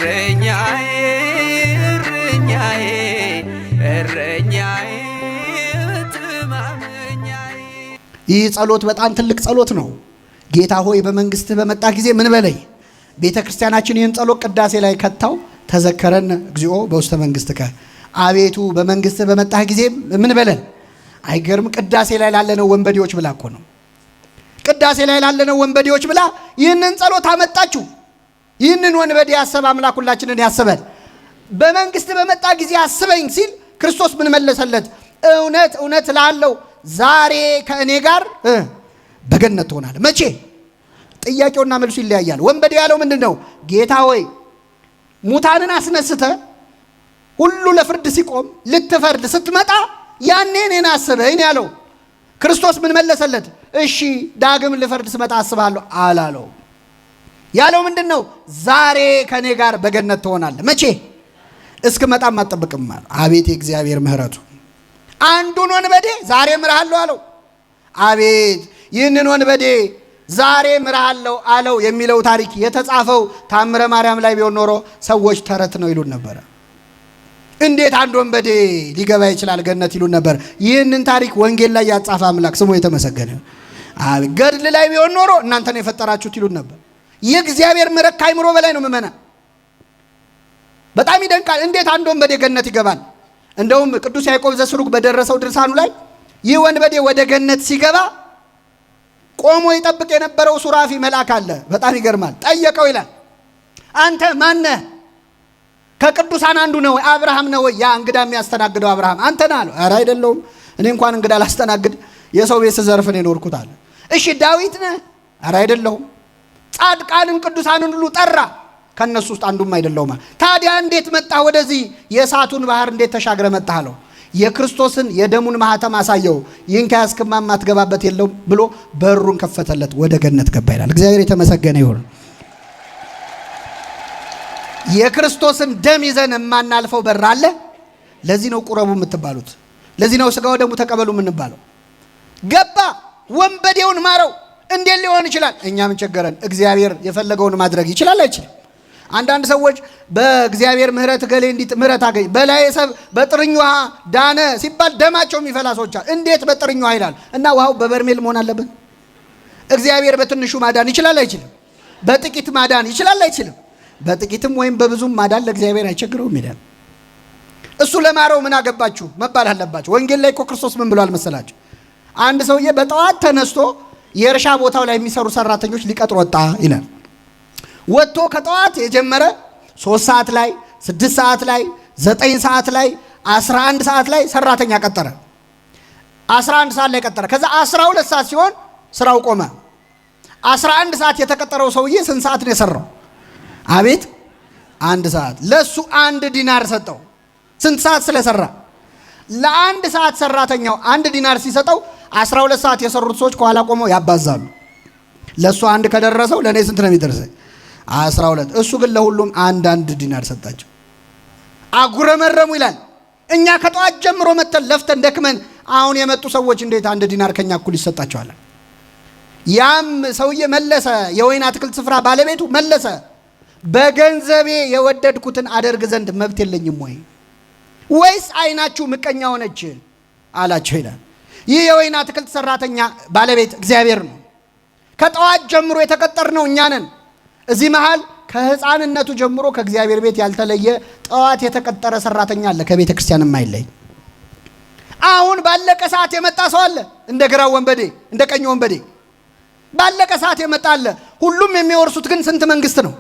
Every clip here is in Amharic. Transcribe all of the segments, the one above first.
እረኛዬ እረኛዬ እረኛዬ መተማመኛዬ። ይህ ጸሎት በጣም ትልቅ ጸሎት ነው። ጌታ ሆይ በመንግስትህ በመጣ ጊዜ ምን በለኝ። ቤተ ክርስቲያናችን ይህን ጸሎት ቅዳሴ ላይ ከታው ተዘከረን እግዚኦ በውስተ መንግስትከ፣ አቤቱ በመንግስትህ በመጣህ ጊዜ ምን በለን። አይገርም? ቅዳሴ ላይ ላለነው ወንበዴዎች ብላ እኮ ነው። ቅዳሴ ላይ ላለነው ወንበዴዎች ብላ ይህንን ጸሎት አመጣችሁ። ይህንን ወንበዴ ያሰበ አምላክ ሁላችንን ያስበን። በመንግስት በመጣ ጊዜ አስበኝ ሲል ክርስቶስ ምን መለሰለት? እውነት እውነት እልሃለሁ ዛሬ ከእኔ ጋር በገነት ትሆናለህ። መቼ? ጥያቄውና መልሱ ይለያያል። ወንበዴው ያለው ምንድን ነው? ጌታ ሆይ ሙታንን አስነስተ ሁሉ ለፍርድ ሲቆም ልትፈርድ ስትመጣ ያኔ እኔን አስበኝ ያለው። ክርስቶስ ምን መለሰለት? እሺ ዳግም ልፈርድ ስመጣ አስብሃለሁ አላለው። ያለው ምንድን ነው? ዛሬ ከእኔ ጋር በገነት ትሆናለህ። መቼ? እስክመጣም አትጠብቅም አለ። አቤት የእግዚአብሔር ምሕረቱ! አንዱን ወንበዴ ዛሬ እምርሃለሁ አለው። አቤት ይህንን ወንበዴ ዛሬ እምርሃለሁ አለው የሚለው ታሪክ የተጻፈው ታምረ ማርያም ላይ ቢሆን ኖሮ ሰዎች ተረት ነው ይሉን ነበረ። እንዴት አንድ ወንበዴ ሊገባ ይችላል ገነት ይሉን ነበር። ይህንን ታሪክ ወንጌል ላይ ያጻፈ አምላክ ስሙ የተመሰገነ። አቤት ገድል ላይ ቢሆን ኖሮ እናንተ ነው የፈጠራችሁት ይሉን ነበር። የእግዚአብሔር ምሕረት ከአእምሮ በላይ ነው። ምእመናን በጣም ይደንቃል። እንዴት አንድ ወንበዴ ገነት ይገባል? እንደውም ቅዱስ ያዕቆብ ዘስሩግ በደረሰው ድርሳኑ ላይ ይህ ወንበዴ ወደ ገነት ሲገባ ቆሞ ይጠብቅ የነበረው ሱራፊ መልአክ አለ። በጣም ይገርማል። ጠየቀው ይላል፣ አንተ ማነህ? ከቅዱሳን አንዱ ነው ወይ? አብርሃም ነው ወይ? ያ እንግዳ የሚያስተናግደው አብርሃም አንተ ነህ አለው። ኧረ አይደለሁም፣ እኔ እንኳን እንግዳ ላስተናግድ የሰው ቤት ስዘርፍ ነው የኖርኩት አለ። እሺ ዳዊት ነህ? ኧረ አይደለሁም። ጻድቃንን ቅዱሳንን ሁሉ ጠራ፣ ከእነሱ ውስጥ አንዱም አይደለሁም አለ። ታዲያ እንዴት መጣህ ወደዚህ? የእሳቱን ባህር እንዴት ተሻግረ መጣህ አለው። የክርስቶስን የደሙን ማህተም አሳየው። ይህን ከያዝክማ የማትገባበት የለውም ብሎ በሩን ከፈተለት፣ ወደ ገነት ገባ ይላል። እግዚአብሔር የተመሰገነ ይሁን። የክርስቶስን ደም ይዘን የማናልፈው በር አለ? ለዚህ ነው ቁረቡ የምትባሉት። ለዚህ ነው ስጋው ደሙ ተቀበሉ የምንባለው። ገባ፣ ወንበዴውን ማረው። እንዴት ሊሆን ይችላል? እኛ ምን ቸገረን? እግዚአብሔር የፈለገውን ማድረግ ይችላል አይችልም? አንዳንድ ሰዎች በእግዚአብሔር ምሕረት ገሌ እንዲህ ምሕረት አገኝ በላይ ሰብ በጥርኝ ውሃ ዳነ ሲባል ደማቸው የሚፈላ ሰዎች አሉ። እንዴት በጥርኝ ውሃ ይላል? እና ውሃው በበርሜል መሆን አለበት? እግዚአብሔር በትንሹ ማዳን ይችላል አይችልም? በጥቂት ማዳን ይችላል አይችልም? በጥቂትም ወይም በብዙም ማዳን ለእግዚአብሔር አይቸግረውም ይላል። እሱ ለማረው ምን አገባችሁ መባል አለባችሁ። ወንጌል ላይ እኮ ክርስቶስ ምን ብሏል መሰላችሁ? አንድ ሰውዬ በጠዋት ተነስቶ የእርሻ ቦታው ላይ የሚሰሩ ሰራተኞች ሊቀጥር ወጣ ይላል። ወጥቶ ከጠዋት የጀመረ 3 ሰዓት ላይ፣ 6 ሰዓት ላይ፣ 9 ሰዓት ላይ፣ 11 ሰዓት ላይ ሰራተኛ ቀጠረ። 11 ሰዓት ላይ ቀጠረ። ከዛ 12 ሰዓት ሲሆን ስራው ቆመ። 11 ሰዓት የተቀጠረው ሰውዬ ስንት ሰዓት ነው የሰራው? አቤት 1 ሰዓት። ለሱ 1 ዲናር ሰጠው። ስንት ሰዓት ስለሰራ? ለአንድ ሰዓት ሰራተኛው 1 ዲናር ሲሰጠው 12 ሰዓት የሰሩት ሰዎች ከኋላ ቆመው ያባዛሉ። ለሱ 1 ከደረሰው ለኔ ስንት ነው የሚደርሰኝ? 12። እሱ ግን ለሁሉም አንድ አንድ ዲናር ሰጣቸው። አጉረመረሙ ይላል። እኛ ከጠዋት ጀምሮ መተን ለፍተን ደክመን አሁን የመጡ ሰዎች እንዴት 1 ዲናር ከኛ እኩል ይሰጣቸዋል? ያም ሰውዬ መለሰ፣ የወይን አትክልት ስፍራ ባለቤቱ መለሰ፣ በገንዘቤ የወደድኩትን አደርግ ዘንድ መብት የለኝም ወይ? ወይስ አይናችሁ ምቀኛ ሆነች አላቸው ይላል። ይህ የወይን አትክልት ሰራተኛ ባለቤት እግዚአብሔር ነው። ከጠዋት ጀምሮ የተቀጠርነው እኛ ነን። እዚህ መሃል ከህፃንነቱ ጀምሮ ከእግዚአብሔር ቤት ያልተለየ ጠዋት የተቀጠረ ሰራተኛ አለ፣ ከቤተ ክርስቲያን የማይለይ። አሁን ባለቀ ሰዓት የመጣ ሰው አለ፣ እንደ ግራው ወንበዴ፣ እንደ ቀኝ ወንበዴ ባለቀ ሰዓት የመጣ አለ። ሁሉም የሚወርሱት ግን ስንት መንግስት ነው?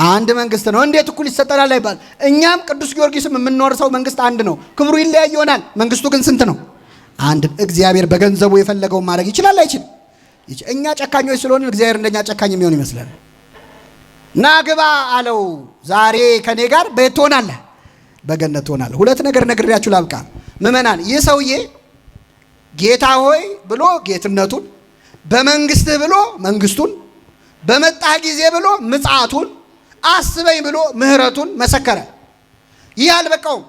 አንድ መንግስት ነው። እንዴት እኩል ይሰጠናል አይባል። እኛም ቅዱስ ጊዮርጊስም የምንወርሰው መንግስት አንድ ነው። ክብሩ ይለያይ ይሆናል፣ መንግስቱ ግን ስንት ነው? አንድ። እግዚአብሔር በገንዘቡ የፈለገውን ማድረግ ይችላል አይችልም? እኛ ጨካኞች ስለሆንን እግዚአብሔር እንደኛ ጨካኝ የሚሆን ይመስላል። ና ግባ አለው። ዛሬ ከኔ ጋር በየት ትሆናለህ? በገነት ትሆናለህ። ሁለት ነገር ነግሬያችሁ ላብቃ ምእመናን። ይህ ሰውዬ ጌታ ሆይ ብሎ ጌትነቱን፣ በመንግስትህ ብሎ መንግስቱን፣ በመጣህ ጊዜ ብሎ ምጽአቱን፣ አስበኝ ብሎ ምህረቱን መሰከረ። ይህ አልበቃውም።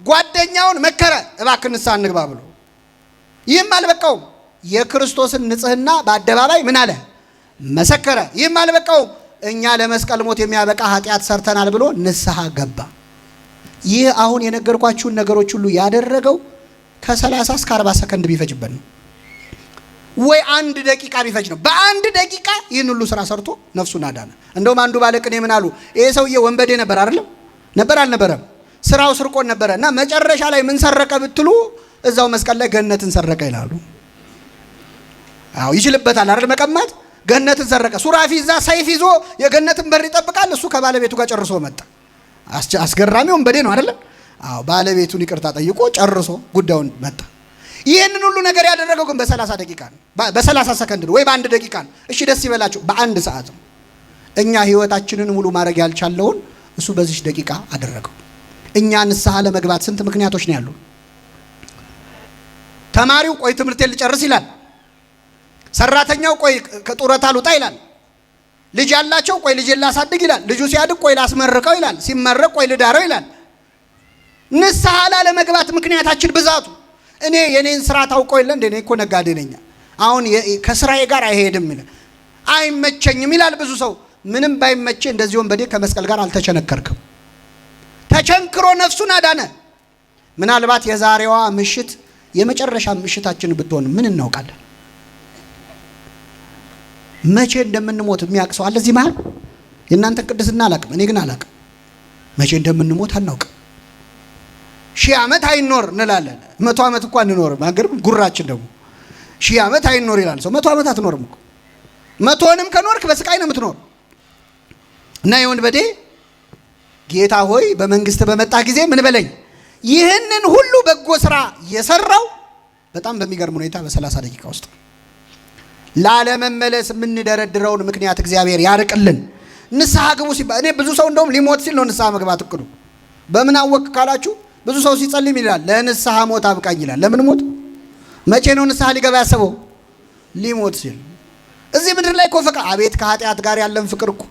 ጓደኛውን መከረ፣ እባክህ ንስሐ እንግባ ብሎ። ይህም አልበቃውም። የክርስቶስን ንጽህና በአደባባይ ምን አለ? መሰከረ። ይህም አልበቃውም። እኛ ለመስቀል ሞት የሚያበቃ ኃጢአት ሰርተናል ብሎ ንስሐ ገባ። ይህ አሁን የነገርኳችሁን ነገሮች ሁሉ ያደረገው ከ30 እስከ 40 ሰከንድ ቢፈጅበት ነው፣ ወይ አንድ ደቂቃ ቢፈጅ ነው። በአንድ ደቂቃ ይህን ሁሉ ስራ ሰርቶ ነፍሱን አዳነ። እንደውም አንዱ ባለቅኔ ምን አሉ? ይሄ ሰውዬ ወንበዴ ነበር አይደለም? ነበር አልነበረም? ስራው ስርቆት ነበረ እና መጨረሻ ላይ ምን ሰረቀ ብትሉ እዛው መስቀል ላይ ገነትን ሰረቀ ይላሉ። አዎ ይችልበታል አይደል? መቀማት። ገነትን ሰረቀ። ሱራፊ እዛ ሰይፍ ይዞ የገነትን በር ይጠብቃል። እሱ ከባለቤቱ ጋር ጨርሶ መጣ። አስገራሚ ወንበዴ ነው አይደለም? አዎ ባለቤቱን ይቅርታ ጠይቆ ጨርሶ ጉዳዩን መጣ። ይህንን ሁሉ ነገር ያደረገው ግን በ30 ደቂቃ ነው፣ በ30 ሰከንድ ነው ወይ በአንድ ደቂቃ ነው። እሺ ደስ ይበላችሁ፣ በአንድ ሰዓት ነው። እኛ ህይወታችንን ሙሉ ማድረግ ያልቻለውን እሱ በዚች ደቂቃ አደረገው። እኛ ንስሐ ለመግባት ስንት ምክንያቶች ነው ያሉ? ተማሪው ቆይ ትምህርቴን ልጨርስ ይላል። ሰራተኛው ቆይ ከጡረታ ልውጣ ይላል። ልጅ ያላቸው ቆይ ልጄን ላሳድግ ይላል። ልጁ ሲያድግ ቆይ ላስመርቀው ይላል። ሲመረቅ ቆይ ልዳረው ይላል። ንስሐ ላለመግባት ምክንያታችን ብዛቱ። እኔ የኔን ስራ ታውቆ የለ እንደ እኔ እኮ ነጋዴ ነኝ፣ አሁን ከስራዬ ጋር አይሄድም ይላል፣ አይመቸኝም ይላል ብዙ ሰው። ምንም ባይመቼ እንደዚህ ወንበዴ ከመስቀል ጋር አልተቸነከርክም። ተቸንክሮ ነፍሱን አዳነ። ምናልባት የዛሬዋ ምሽት የመጨረሻ ምሽታችን ብትሆን ምን እናውቃለን? መቼ እንደምንሞት የሚያውቅ ሰው አለ እዚህ መሃል? የእናንተን ቅድስና አላውቅም፣ እኔ ግን አላውቅም። መቼ እንደምንሞት አናውቅም። 1000 ዓመት አይኖር እንላለን። 100 ዓመት እንኳን አንኖርም። አገርም ጉራችን ደግሞ 1000 ዓመት አይኖር ይላል ሰው። 100 ዓመት አትኖርም እኮ። 100ንም ከኖርክ በስቃይ ነው የምትኖር። እና የወንበዴ ጌታ ሆይ በመንግስት በመጣ ጊዜ ምን በለኝ። ይህንን ሁሉ በጎ ስራ የሰራው በጣም በሚገርም ሁኔታ በ30 ደቂቃ ውስጥ። ላለመመለስ የምንደረድረውን ምክንያት እግዚአብሔር ያርቅልን። ንስሐ ግቡ ሲባል እኔ ብዙ ሰው እንደውም ሊሞት ሲል ነው ንስሐ መግባት እቅዱ። በምን አወቅ ካላችሁ ብዙ ሰው ሲጸልም ይላል ለንስሐ ሞት አብቃኝ ይላል። ለምን ሞት? መቼ ነው ንስሐ ሊገባ ያሰበው? ሊሞት ሲል። እዚህ ምድር ላይ እኮ ፍቅር፣ አቤት ከኃጢአት ጋር ያለን ፍቅር እኮ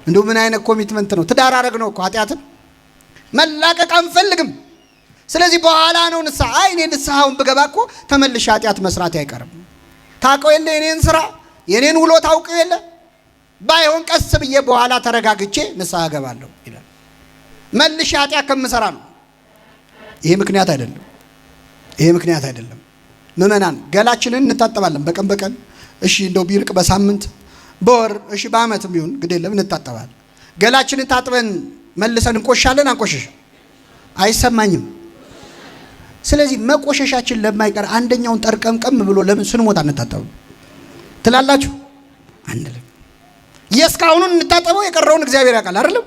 እንደው ምን አይነት commitment ነው? ትዳር አረግ ነው እኮ ኃጢአትን መላቀቅ አንፈልግም። ስለዚህ በኋላ ነው ንስሐ። አይ እኔ ንስሐውን ብገባ እኮ ተመልሼ ኃጢአት መስራት አይቀርም። ታውቀው የለ የኔን ስራ የኔን ውሎ ታውቀው የለ፣ ባይሆን ቀስ ብዬ በኋላ ተረጋግቼ ንስሐ እገባለሁ ይላል። መልሼ ኃጢአት ከምሰራ ነው። ይሄ ምክንያት አይደለም። ይሄ ምክንያት አይደለም። ምዕመናን ገላችንን እንታጠባለን በቀን በቀን፣ እሺ እንደው ቢርቅ በሳምንት በወር፣ እሺ በአመትም ቢሆን ግድ የለም እንታጠባለን። ገላችንን ታጥበን መልሰን እንቆሻለን አንቆሽሽ? አይሰማኝም። ስለዚህ መቆሸሻችን ለማይቀር አንደኛውን ጠርቀምቀም ብሎ ለምን ስንሞት አንታጠብም ትላላችሁ? አንልም። የእስካሁኑን እንታጠበው የቀረውን እግዚአብሔር ያውቃል አይደለም?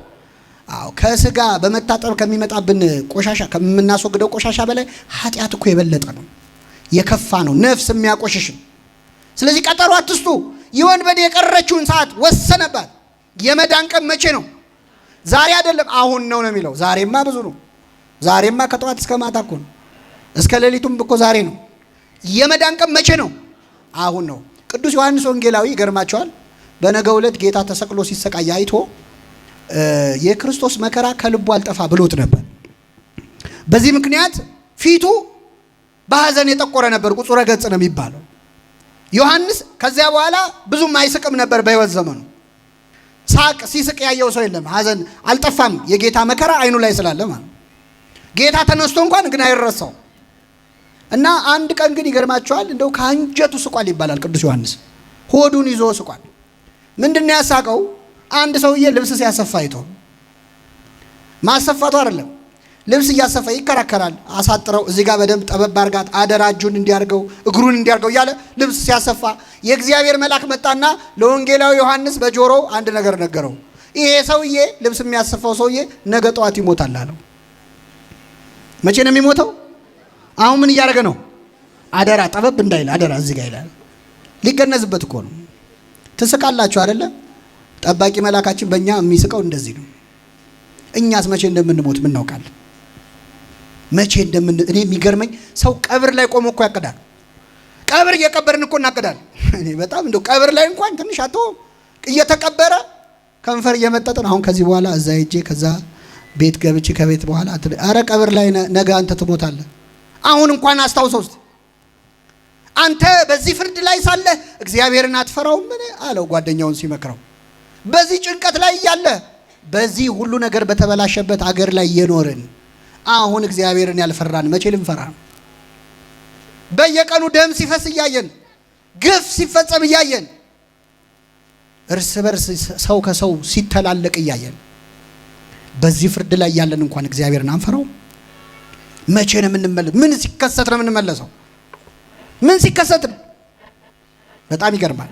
አዎ ከስጋ በመታጠብ ከሚመጣብን ቆሻሻ ከምናስወግደው ቆሻሻ በላይ ኃጢአት እኮ የበለጠ ነው፣ የከፋ ነው፣ ነፍስ የሚያቆሽሽ ነው። ስለዚህ ቀጠሮ አትስጡ። ይህ ወንበዴ የቀረችውን ሰዓት ወሰነባት። የመዳን ቀን መቼ ነው? ዛሬ አይደለም አሁን ነው ነው የሚለው። ዛሬማ ብዙ ነው። ዛሬማ ከጠዋት እስከ ማታ እኮ ነው፣ እስከ ሌሊቱም እኮ ዛሬ ነው። የመዳን ቀን መቼ ነው? አሁን ነው። ቅዱስ ዮሐንስ ወንጌላዊ ይገርማቸዋል። በነገው ዕለት ጌታ ተሰቅሎ ሲሰቃይ አይቶ የክርስቶስ መከራ ከልቡ አልጠፋ ብሎት ነበር። በዚህ ምክንያት ፊቱ በሐዘን የጠቆረ ነበር። ቁጹረ ገጽ ነው የሚባለው። ዮሐንስ ከዚያ በኋላ ብዙም አይስቅም ነበር በሕይወት ዘመኑ። ሳቅ ሲስቅ ያየው ሰው የለም። ሐዘን አልጠፋም፣ የጌታ መከራ አይኑ ላይ ስላለ ማለት ጌታ ተነስቶ እንኳን ግን አይረሳው እና አንድ ቀን ግን ይገርማቸዋል፣ እንደው ከአንጀቱ ስቋል ይባላል። ቅዱስ ዮሐንስ ሆዱን ይዞ ስቋል። ምንድነው ያሳቀው? አንድ ሰውዬ ልብስ ሲያሰፋ አይቶ፣ ማሰፋቱ አይደለም ልብስ እያሰፋ ይከራከራል። አሳጥረው እዚህ ጋር በደንብ ጠበብ አርጋት፣ አደራ እጁን እንዲያርገው እግሩን እንዲያርገው እያለ ልብስ ሲያሰፋ የእግዚአብሔር መልአክ መጣና ለወንጌላዊ ዮሐንስ በጆሮው አንድ ነገር ነገረው። ይሄ ሰውዬ ልብስ የሚያሰፋው ሰውዬ ነገ ጠዋት ይሞታል አለው። መቼ ነው የሚሞተው? አሁን ምን እያደረገ ነው? አደራ ጠበብ እንዳይል አደራ እዚህ ጋር ይላል። ሊገነዝበት እኮ ነው። ትስቃላችሁ አይደለ? ጠባቂ መልአካችን በእኛ የሚስቀው እንደዚህ ነው። እኛስ መቼ እንደምንሞት ምን እናውቃለን? መቼ እንደምን እኔ የሚገርመኝ ሰው ቀብር ላይ ቆሞ እኮ ያቅዳል። ቀብር እየቀበርን እኮ እናቅዳል። እኔ በጣም እንደው ቀብር ላይ እንኳን ትንሽ አቶ እየተቀበረ ከንፈር እየመጠጥን አሁን ከዚህ በኋላ እዛ ሄጄ ከዛ ቤት ገብቼ ከቤት በኋላ አረ ቀብር ላይ ነገ አንተ ትሞታለህ። አሁን እንኳን አስታውሰው እስቲ አንተ በዚህ ፍርድ ላይ ሳለህ እግዚአብሔርን አትፈራውም ምን አለው ጓደኛውን ሲመክረው። በዚህ ጭንቀት ላይ እያለ፣ በዚህ ሁሉ ነገር በተበላሸበት አገር ላይ እየኖርን አሁን እግዚአብሔርን ያልፈራን መቼ ልንፈራ ነው? በየቀኑ ደም ሲፈስ እያየን፣ ግፍ ሲፈጸም እያየን፣ እርስ በርስ ሰው ከሰው ሲተላለቅ እያየን፣ በዚህ ፍርድ ላይ ያለን እንኳን እግዚአብሔርን አንፈራው? መቼ ነው የምንመለስ? ምን ሲከሰት ነው የምንመለሰው? ምን ሲከሰት ነው? በጣም ይገርማል።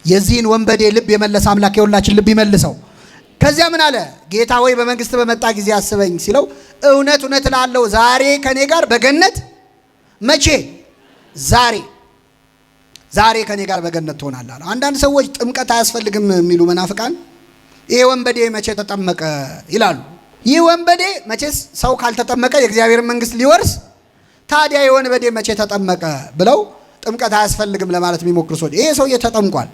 የዚህን ወንበዴ ልብ የመለሰ አምላክ የሁላችን ልብ ይመልሰው። ከዚያ ምን አለ? ጌታ ሆይ በመንግስት በመጣ ጊዜ አስበኝ ሲለው እውነት እውነት እልሃለሁ ዛሬ ከኔ ጋር በገነት፣ መቼ? ዛሬ፣ ዛሬ ከኔ ጋር በገነት ትሆናለህ አለ። አንዳንድ ሰዎች ጥምቀት አያስፈልግም የሚሉ መናፍቃን ይሄ ወንበዴ መቼ ተጠመቀ ይላሉ። ይህ ወንበዴ መቼስ ሰው ካልተጠመቀ የእግዚአብሔር መንግስት ሊወርስ፣ ታዲያ የወንበዴ መቼ ተጠመቀ ብለው ጥምቀት አያስፈልግም ለማለት የሚሞክሩ ሰዎች፣ ይሄ ሰውዬ ተጠምቋል።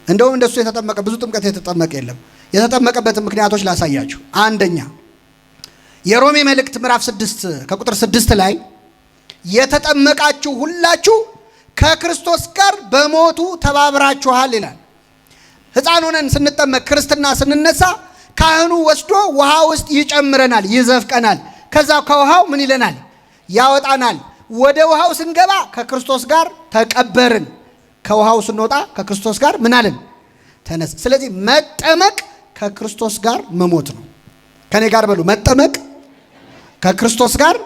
እንደውም እንደሱ የተጠመቀ ብዙ ጥምቀት የተጠመቀ የለም። የተጠመቀበትን ምክንያቶች ላሳያችሁ። አንደኛ፣ የሮሜ መልእክት ምዕራፍ 6 ከቁጥር 6 ላይ የተጠመቃችሁ ሁላችሁ ከክርስቶስ ጋር በሞቱ ተባብራችኋል ይላል። ሕፃን ሆነን ስንጠመቅ፣ ክርስትና ስንነሳ ካህኑ ወስዶ ውሃ ውስጥ ይጨምረናል፣ ይዘፍቀናል። ከዛ ከውሃው ምን ይለናል? ያወጣናል። ወደ ውሃው ስንገባ ከክርስቶስ ጋር ተቀበርን። ከውሃው ስንወጣ ከክርስቶስ ጋር ምን አለን? ተነስ። ስለዚህ መጠመቅ ከክርስቶስ ጋር መሞት ነው። ከኔ ጋር በሉ፣ መጠመቅ ከክርስቶስ ጋር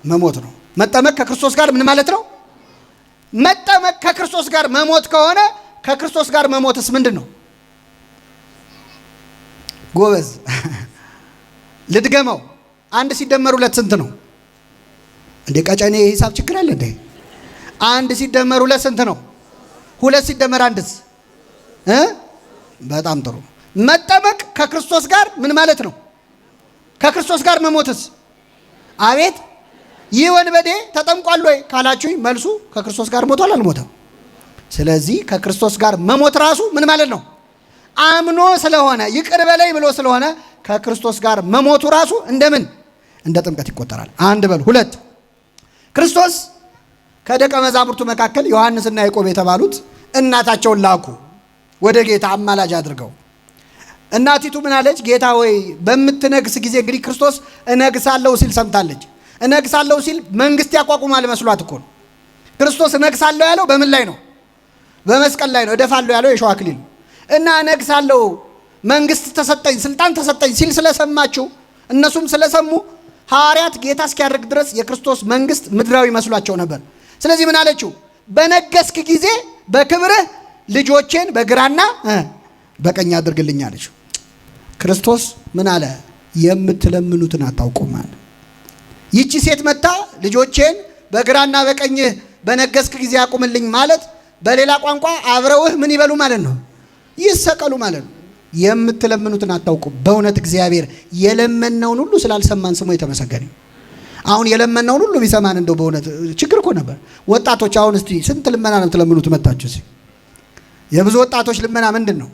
መሞት ነው። መጠመቅ ከክርስቶስ ጋር ምን ማለት ነው? መጠመቅ ከክርስቶስ ጋር መሞት ከሆነ ከክርስቶስ ጋር መሞትስ ምንድን ነው? ጎበዝ፣ ልድገመው። አንድ ሲደመር ሁለት ስንት ነው? እንዴ ቀጨኔ፣ የሂሳብ ችግር አለ እንዴ? አንድ ሲደመር ሁለት ስንት ነው? ሁለት ሲደመር አንድስ? እ በጣም ጥሩ። መጠመቅ ከክርስቶስ ጋር ምን ማለት ነው? ከክርስቶስ ጋር መሞትስ? አቤት፣ ይህ ወንበዴ ተጠምቋል ወይ ካላችሁኝ መልሱ ከክርስቶስ ጋር ሞቷል አልሞተም? ስለዚህ ከክርስቶስ ጋር መሞት ራሱ ምን ማለት ነው? አምኖ ስለሆነ፣ ይቅር በለኝ ብሎ ስለሆነ ከክርስቶስ ጋር መሞቱ ራሱ እንደምን እንደ ጥምቀት ይቆጠራል። አንድ በሉ። ሁለት፣ ክርስቶስ ከደቀ መዛሙርቱ መካከል ዮሐንስና ያዕቆብ የተባሉት እናታቸውን ላኩ ወደ ጌታ አማላጅ አድርገው። እናቲቱ ምን አለች? ጌታ ሆይ በምትነግስ ጊዜ፣ እንግዲህ ክርስቶስ እነግሳለሁ ሲል ሰምታለች። እነግሳለሁ ሲል መንግስት ያቋቁማል መስሏት እኮ ነው። ክርስቶስ እነግሳለሁ ያለው በምን ላይ ነው? በመስቀል ላይ ነው። እደፋለሁ ያለው የሸዋ አክሊል እና እነግሳለሁ፣ መንግስት ተሰጠኝ፣ ስልጣን ተሰጠኝ ሲል ስለሰማችው፣ እነሱም ስለሰሙ ሐዋርያት ጌታ እስኪያደርግ ድረስ የክርስቶስ መንግስት ምድራዊ መስሏቸው ነበር። ስለዚህ ምን አለችው? በነገስክ ጊዜ በክብርህ ልጆቼን በግራና በቀኝ አድርግልኝ አለችው። ክርስቶስ ምን አለ? የምትለምኑትን አታውቁም አለ። ይቺ ሴት መታ ልጆቼን በግራና በቀኝህ በነገስክ ጊዜ አቁምልኝ ማለት በሌላ ቋንቋ አብረውህ ምን ይበሉ ማለት ነው? ይሰቀሉ ማለት ነው። የምትለምኑትን አታውቁም። በእውነት እግዚአብሔር የለመነውን ሁሉ ስላልሰማን ስሙ የተመሰገነ። አሁን የለመነውን ሁሉ ቢሰማን እንደው በእውነት ችግር እኮ ነበር። ወጣቶች አሁን እስቲ ስንት ልመና ነው የምትለምኑት መታችሁ? እስቲ የብዙ ወጣቶች ልመና ምንድን ነው?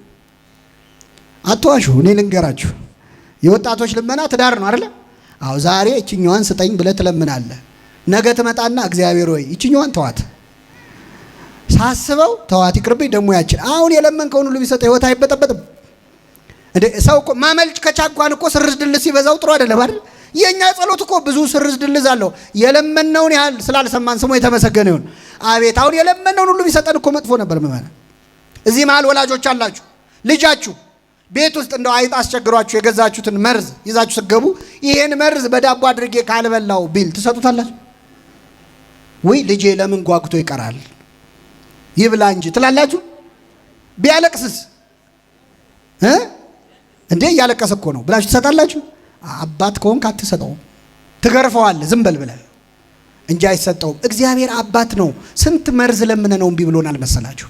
አትዋሹ፣ እኔ ልንገራችሁ። የወጣቶች ልመና ትዳር ነው አይደለ? አዎ፣ ዛሬ እችኛዋን ስጠኝ ብለህ ትለምናለህ። ነገ ትመጣና እግዚአብሔር ሆይ እችኛዋን ተዋት፣ ሳስበው ተዋት፣ ይቅርብኝ፣ ደግሞ ያችን። አሁን የለመንከውን ሁሉ ቢሰጥ ህይወት አይበጠበጥም እንዴ? ሰው እኮ ማመልጭ ከቻጓን እኮ ስርዝ ድልዝ ሲበዛው ጥሩ አይደለም አይደል? የኛ ጸሎት እኮ ብዙ ስርዝ ድልዝ አለው። የለመነውን ያህል ስላልሰማን ስሙ የተመሰገነ ይሁን። አቤት፣ አሁን የለመነውን ሁሉ ቢሰጠን እኮ መጥፎ ነበር። ምመና እዚህ መሃል ወላጆች አላችሁ። ልጃችሁ ቤት ውስጥ እንደው አይጥ አስቸግሯችሁ የገዛችሁትን መርዝ ይዛችሁ ስትገቡ ይሄን መርዝ በዳቦ አድርጌ ካልበላው ቢል ትሰጡታላችሁ? ወይ ልጄ ለምን ጓጉቶ ይቀራል፣ ይብላ እንጂ ትላላችሁ? ቢያለቅስስ እ እንዴ እያለቀሰ እኮ ነው ብላችሁ ትሰጣላችሁ? አባት ከሆንክ አትሰጠውም፣ ትገርፈዋለህ ዝም በል ብለህ እንጂ አይሰጠውም። እግዚአብሔር አባት ነው። ስንት መርዝ ለምነ ነው እምቢ ብሎናል መሰላችሁ?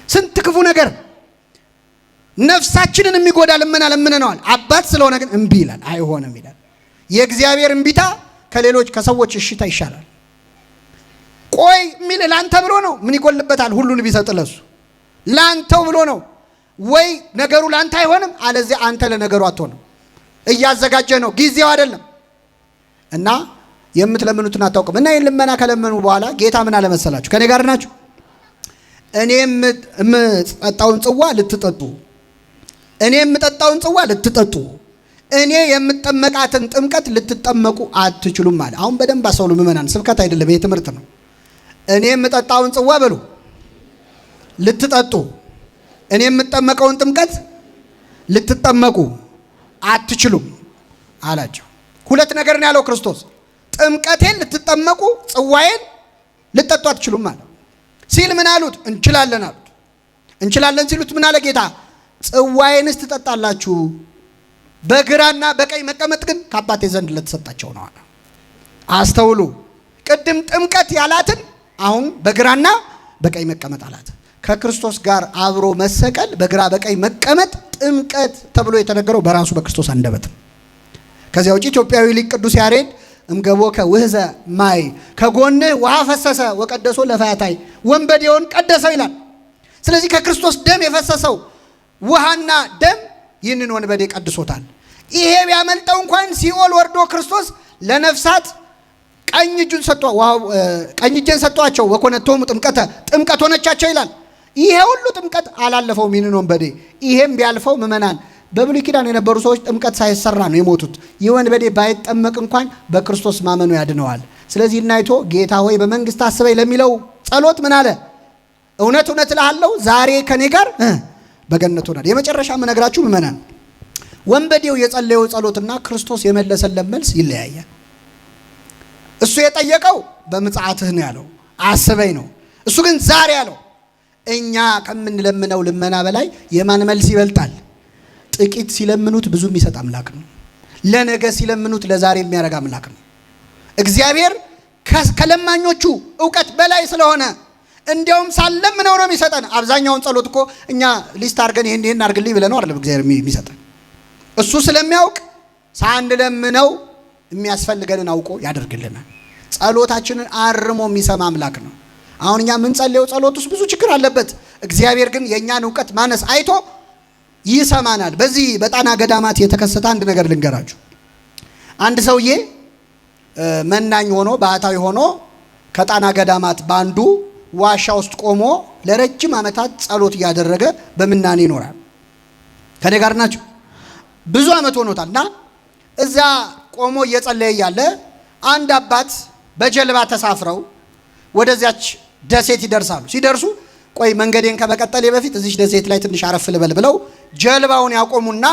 ስንት ክፉ ነገር ነፍሳችንን የሚጎዳ ልመና ለምነነዋል። አባት ስለሆነ ግን እምቢ ይላል፣ አይሆንም ይላል። የእግዚአብሔር እምቢታ ከሌሎች ከሰዎች እሽታ ይሻላል። ቆይ የሚል ላንተ ብሎ ነው። ምን ይጎልበታል? ሁሉን ቢሰጥ ለሱ ላንተው ብሎ ነው። ወይ ነገሩ ላንተ አይሆንም፣ አለዚያ አንተ ለነገሩ አትሆንም። እያዘጋጀ ነው፣ ጊዜው አይደለም። እና የምትለምኑትን አታውቅም። እና ይህን ልመና ከለመኑ በኋላ ጌታ ምን አለ መሰላችሁ? ከኔ ጋር ናችሁ? እኔ የምጠጣውን ጽዋ ልትጠጡ፣ እኔ የምጠጣውን ጽዋ ልትጠጡ፣ እኔ የምጠመቃትን ጥምቀት ልትጠመቁ አትችሉም አለ። አሁን በደንብ አስተውሉ ምዕመናን፣ ስብከት አይደለም ይሄ ትምህርት ነው። እኔ የምጠጣውን ጽዋ በሉ ልትጠጡ፣ እኔ የምጠመቀውን ጥምቀት ልትጠመቁ አትችሉም አላቸው። ሁለት ነገር ነው ያለው ክርስቶስ። ጥምቀቴን ልትጠመቁ፣ ጽዋዬን ልትጠጡ አትችሉም አለ። ሲል ምን አሉት? እንችላለን አሉት። እንችላለን ሲሉት ምን አለ ጌታ? ጽዋዬንስ ትጠጣላችሁ፣ በግራና በቀኝ መቀመጥ ግን ከአባቴ ዘንድ ለተሰጣቸው ነው አለ። አስተውሉ። ቅድም ጥምቀት ያላትን አሁን በግራና በቀኝ መቀመጥ አላት። ከክርስቶስ ጋር አብሮ መሰቀል፣ በግራ በቀኝ መቀመጥ ጥምቀት ተብሎ የተነገረው በራሱ በክርስቶስ አንደበት ነው። ከዚያ ውጭ ኢትዮጵያዊ ሊቅ ቅዱስ ያሬድ እምገቦከ ውህዘ ማይ፣ ከጎንህ ውሃ ፈሰሰ፣ ወቀደሶ ለፈያታይ፣ ወንበዴውን ቀደሰው ይላል። ስለዚህ ከክርስቶስ ደም የፈሰሰው ውሃና ደም ይህንን ወንበዴ ቀድሶታል። ይሄ ቢያመልጠው እንኳን ሲኦል ወርዶ ክርስቶስ ለነፍሳት ቀኝ እጁን ሰጥቷ ቀኝ እጄን ሰጥቷቸው ወኮነቶሙ ጥምቀተ፣ ጥምቀት ሆነቻቸው ይላል። ይሄ ሁሉ ጥምቀት አላለፈውም ይህንን ወንበዴ። ይሄም ቢያልፈው ምዕመናን፣ በብሉይ ኪዳን የነበሩ ሰዎች ጥምቀት ሳይሰራ ነው የሞቱት። ይህ ወንበዴ ባይጠመቅ እንኳን በክርስቶስ ማመኑ ያድነዋል። ስለዚህ እናይቶ ጌታ ሆይ በመንግስት አስበኝ ለሚለው ጸሎት ምን አለ? እውነት እውነት እልሃለሁ ዛሬ ከኔ ጋር በገነት ሆናል። የመጨረሻ የምነግራችሁ ምዕመናን፣ ወንበዴው የጸለየው ጸሎትና ክርስቶስ የመለሰለት መልስ ይለያያል። እሱ የጠየቀው በምጽአትህ ነው ያለው፣ አስበኝ ነው። እሱ ግን ዛሬ ያለው። እኛ ከምንለምነው ልመና በላይ የማን መልስ ይበልጣል? ጥቂት ሲለምኑት ብዙ የሚሰጥ አምላክ ነው። ለነገ ሲለምኑት ለዛሬ የሚያደርግ አምላክ ነው። እግዚአብሔር ከለማኞቹ እውቀት በላይ ስለሆነ እንዲያውም ሳንለምነው ነው የሚሰጠን። አብዛኛውን ጸሎት እኮ እኛ list አድርገን ይሄን ይሄን አድርግልኝ ብለነው አይደለም እግዚአብሔር የሚሰጠን። እሱ ስለሚያውቅ ሳንለምነው የሚያስፈልገንን አውቆ ያደርግልናል። ጸሎታችንን አርሞ የሚሰማ አምላክ ነው። አሁን እኛ የምንጸልየው ጸሎት ውስጥ ብዙ ችግር አለበት። እግዚአብሔር ግን የእኛን እውቀት ማነስ አይቶ ይሰማናል። በዚህ በጣና ገዳማት የተከሰተ አንድ ነገር ልንገራችሁ። አንድ ሰውዬ መናኝ ሆኖ፣ ባህታዊ ሆኖ፣ ከጣና ገዳማት በአንዱ ዋሻ ውስጥ ቆሞ ለረጅም ዓመታት ጸሎት እያደረገ በምናኔ ይኖራል። ከኔ ጋር ናቸው። ብዙ ዓመት ሆኖታል እና እዛ ቆሞ እየጸለየ እያለ አንድ አባት በጀልባ ተሳፍረው ወደዚያች ደሴት ይደርሳሉ። ሲደርሱ ቆይ መንገዴን ከመቀጠሌ በፊት እዚች ደሴት ላይ ትንሽ አረፍ ልበል ብለው ጀልባውን ያቆሙና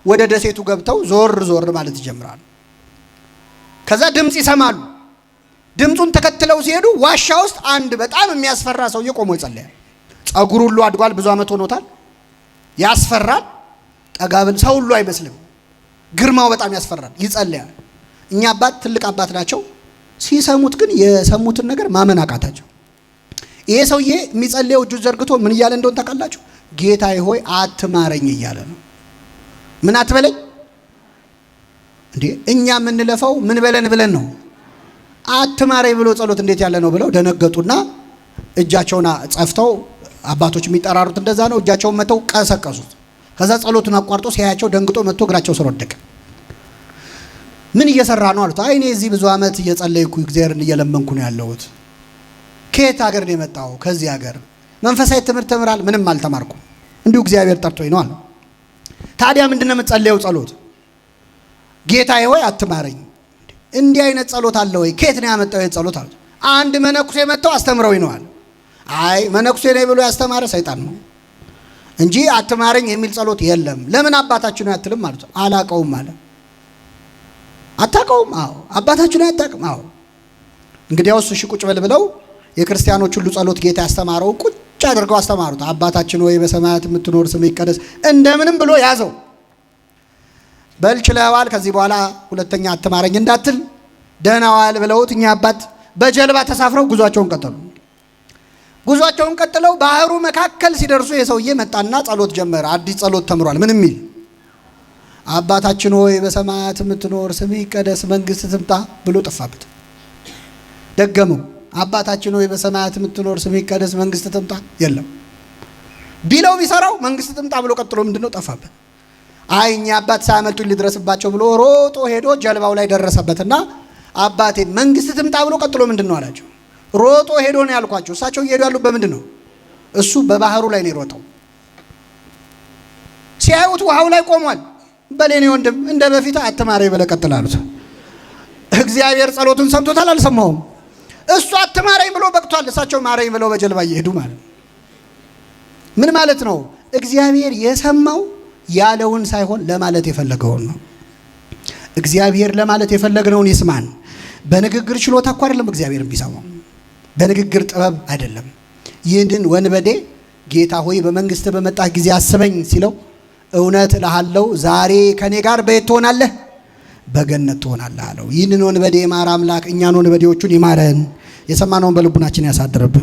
ወደ ደሴቱ ገብተው ዞር ዞር ማለት ይጀምራሉ። ከዛ ድምፅ ይሰማሉ። ድምፁን ተከትለው ሲሄዱ ዋሻ ውስጥ አንድ በጣም የሚያስፈራ ሰውዬ ቆሞ ይጸልያል። ጸጉሩ ሁሉ አድጓል፣ ብዙ ዓመት ሆኖታል። ያስፈራል። ጠጋብል ሰው ሁሉ አይመስልም። ግርማው በጣም ያስፈራል። ይጸልያል። እኛ አባት ትልቅ አባት ናቸው። ሲሰሙት ግን የሰሙትን ነገር ማመን አቃታቸው። ይሄ ሰውዬ የሚጸልየው እጁን ዘርግቶ ምን እያለ እንደሆን ታውቃላችሁ? ጌታዬ ሆይ አትማረኝ እያለ ነው። ምን አትበለኝ እንዴ? እኛ የምንለፈው ምን በለን ብለን ነው። አትማረኝ ብሎ ጸሎት እንዴት ያለ ነው ብለው ደነገጡና እጃቸውን ጸፍተው፣ አባቶች የሚጠራሩት እንደዛ ነው። እጃቸውን መተው ቀሰቀሱት። ከዛ ጸሎቱን አቋርጦ ሲያያቸው ደንግጦ መጥቶ እግራቸው ስር ወደቀ። ምን እየሰራ ነው አሉት። አይ እኔ እዚህ ብዙ ዓመት እየጸለይኩ እግዚአብሔርን እየለመንኩ ነው ያለሁት። ከየት ሀገር ነው የመጣው? ከዚህ ሀገር። መንፈሳዊ ትምህርት ተምራል? ምንም አልተማርኩም፣ እንዲሁ እግዚአብሔር ጠርቶኝ ነው አለ። ታዲያ ምንድን ነው የምትጸልየው ጸሎት? ጌታዬ ሆይ አትማረኝ። እንዲህ አይነት ጸሎት አለ ወይ? ከየት ነው ያመጣው ይሄን ጸሎት አሉት። አንድ መነኩሴ መጥተው አስተምረውኝ ነው አለ። አይ መነኩሴ ነኝ ብሎ ያስተማረ ሰይጣን ነው እንጂ አትማረኝ የሚል ጸሎት የለም። ለምን አባታችን ነው አትልም አሉት። አላቀውም አለ። አታቀውም? አዎ። አባታችን ነው አታውቅም? አዎ። እንግዲያውስ እሺ ቁጭ በል ብለው የክርስቲያኖች ሁሉ ጸሎት ጌታ ያስተማረው ቁጭ አድርገው አስተማሩት። አባታችን ወይ በሰማያት የምትኖር ስምህ ይቀደስ። እንደምንም ብሎ ያዘው። በል ችለዋል፣ ከዚህ በኋላ ሁለተኛ አትማረኝ እንዳትል ደህና ዋል ብለውት እኛ አባት በጀልባ ተሳፍረው ጉዟቸውን ቀጠሉ። ጉዟቸውን ቀጥለው ባህሩ መካከል ሲደርሱ የሰውዬ መጣና ጸሎት ጀመረ። አዲስ ጸሎት ተምሯል። ምን የሚል? አባታችን ሆይ በሰማያት የምትኖር ስምህ ይቀደስ፣ መንግስትህ ትምጣ ብሎ ጠፋበት። ደገመው። አባታችን ሆይ በሰማያት የምትኖር ስምህ ይቀደስ፣ መንግስትህ ትምጣ። የለም ቢለው ቢሰራው መንግስትህ ትምጣ ብሎ ቀጥሎ ምንድነው ጠፋበት። አይ እኛ አባት ሳያመልጡኝ ልድረስባቸው ብሎ ሮጦ ሄዶ ጀልባው ላይ ደረሰበትና አባቴ መንግስት ትምጣ ብሎ ቀጥሎ ምንድን ነው አላቸው። ሮጦ ሄዶ ነው ያልኳቸው። እሳቸው እየሄዱ ያሉት በምንድን ነው? እሱ በባህሩ ላይ ነው የሮጠው። ሲያዩት ውሃው ላይ ቆሟል። በሌኔ ወንድም እንደ በፊት አትማረኝ ብለህ ቀጥል አሉት። እግዚአብሔር ጸሎቱን ሰምቶታል? አልሰማውም? እሱ አትማረኝ ብሎ በቅቷል። እሳቸው ማረኝ ብለው በጀልባ እየሄዱ ማለት ነው። ምን ማለት ነው? እግዚአብሔር የሰማው ያለውን ሳይሆን ለማለት የፈለገውን ነው። እግዚአብሔር ለማለት የፈለግነውን ይስማን። በንግግር ችሎታ እኮ አይደለም እግዚአብሔር የሚሰማው፣ በንግግር ጥበብ አይደለም። ይህንን ወንበዴ ጌታ ሆይ በመንግስት በመጣህ ጊዜ አስበኝ ሲለው እውነት እልሃለሁ ዛሬ ከኔ ጋር በየት ትሆናለህ? በገነት ትሆናለህ አለው። ይህንን ወንበዴ የማረ አምላክ እኛን ወንበዴዎቹን ይማረን፣ የሰማነውን በልቡናችን ያሳድርብን።